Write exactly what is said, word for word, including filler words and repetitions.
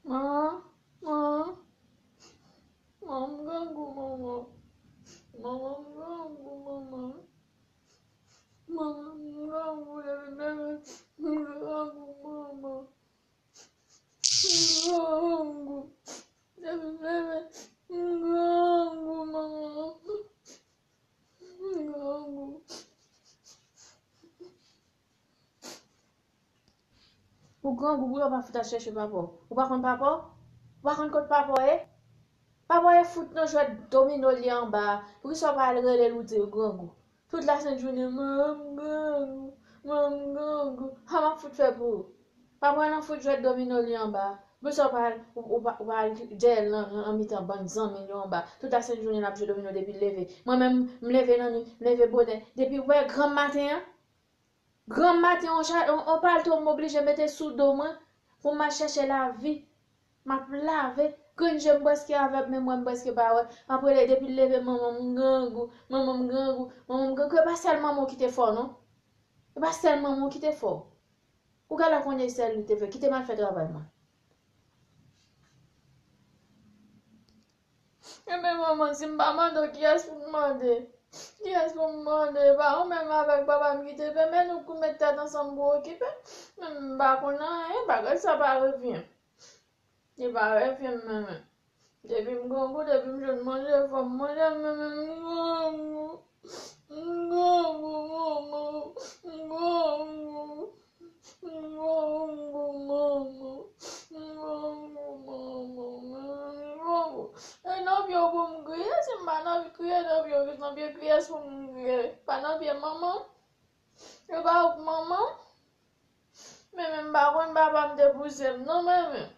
Manman, manman, manman, m grangou, manman. Manman, m grangou, manman. Manman, m grangou, depi m leve, m grangou, manman. M grangou. Depi m leve, m grangou, manman. M grangou. Ou grangou, pou yo pa fout al chèche papa w. Ou pa konn papa w? Ou pa konn kot papa w ye? Papa w ye fout nan jwèt domino li anba a. Poukisa w pa al rele l ou di l grangou? Tout lasent jounen, manman, m grangou, manman, m grangou. Sa m ap fout fè pou ou? Papa w nan fout jwèt domino li anba a. Poukisa w pa al, ou, ou pa, ou pa al dèyè l nan, nan, nan mitan bann zanmi l yo anba? Tout lasent jounen l ap jwe domino depi l leve. Mwen menm, m leve nan nuit, m leve bonè. Depi w wè granm maten an, granm maten, on cha-, on, on palto m oblije mete sou do mwen pou m al chèche lavi. M ap lave. Grenn je m prèske avè m, men mwen m prèske pa wè. M ap rele depi l leve, manman, m grangou, manman, m grangou, manman, m grangou. E pa sèl manman w ki te fè w, non. E pa sèl manman w ki te fè w. Ou genlè konnen sèl li te fè, kite m al fè travay mwen. Ebyen, manman, si m pa mande w, kiyès pou m mande? Kiyès pou m mande? E pa ou menm avèk papa m ki te fè, men nou kou met tèt ansanm pou okipe. Men m pa konn anyen, bagay sa pa revyen. Li pa revyen m, men, men. Depi m grangou, depi m jwenn manje, fò m manje, men, men, m grangou. M grangou, manman. M grangou. M grangou, manman. M grangou, manman. M grangou. E nan pye w pou m kriye, si m pa nan kriye nan pye w, ki nan pye kiyès pou m kriye? Pa nan pye manman? E pa ou k manman? Men, men, m pa konn papa m te pouse m, non, men, men.